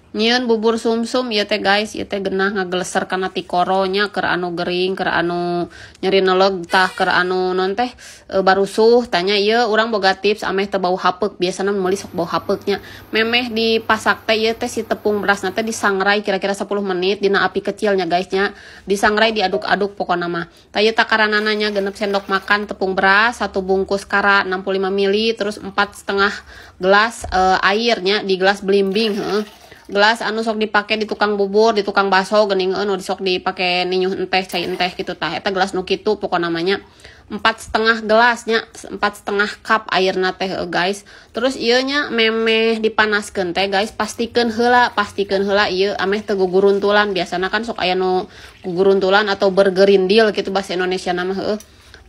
Nyieun bubur sumsum ieu teh, guys. Ieu teh genah ngageleser kana tikoro nya, keur anu gering, keur anu nyeri neleg tah, keur anu non teh barusuh tanya. Ieu urang boga tips ameh teu bau hapeuk. Biasana meuli sok bau hapeuk nya. Memeh dipasak teh, ieu teh si tepung berasna teh disangrai kira-kira 10 menit dina api kecilnya, guys, nya. Disangrai, diaduk-aduk pokona mah. Tah, ieu takaranana nya, 6 sendok makan tepung beras, 1 bungkus kara 65 mili, terus 4,5 gelas airnya di gelas belimbing, heuh. Gelas anu sok dipake di tukang bubur, di tukang baso geuning, nu sok dipake ninyuh enteh, cai enteh gitu. Tah, eta gelas nu kitu pokona namanya. 4,5 gelasnya, 4,5 cup airna teh, guys. Terus ieu nya, memeh dipanaskeun teh, guys, pastikeun heula, pastikeun heula ieu ameh teu guguruntulan. Biasana kan sok aya nu guguruntulan atau bergerindil gitu bahasa Indonesia nama, heuh.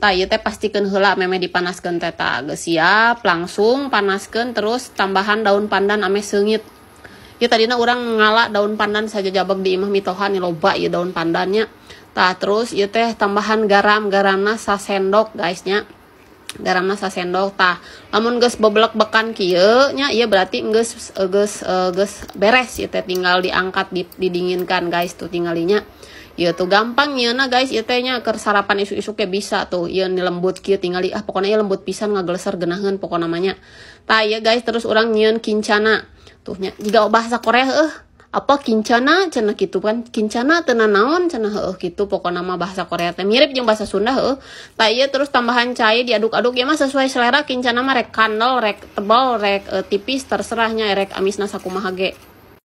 Tah, ieu teh pastikeun heula memeh dipanaskeun teh. Tah, geus siap, langsung panaskeun, terus tambahan daun pandan ameh seungit. Ya, tadina urang ngala daun pandan saja jabag di imah mitoha nih, loba ya daun pandannya. Tah, terus ieu teh tambahan garam, garamna sasendok, guys, nya, garamna sasendok. Tah, lamun geus bebelek bekan kieu nya, ieu berarti geus geus geus beres. Ieu teh tinggal diangkat, didinginkan, guys. Tuh, tinggalinya. Ieu tuh gampang nyieunna, guys. Ieu teh nya keur sarapan isuk-isuk ge bisa tuh. Ieu ni lembut kieu tingali. Ah, pokoknya ieu lembut pisan, ngageleser geunaheun pokona mah nya. Tah, ieu, guys, terus urang nyieun kincana tuh nya, jiga bahasa Korea heuh, apa kincana cenah gitu kan, kincana teu naon cenah, heuh gitu pokona mah. Bahasa Korea teh mirip jeung bahasa Sunda, heuh. Tah, ieu terus tambahan cai, diaduk-aduk ya mah sesuai selera. Kincana mah rek kandel, rek tebal, rek tipis, terserahnya, rek amisna sakumaha ge.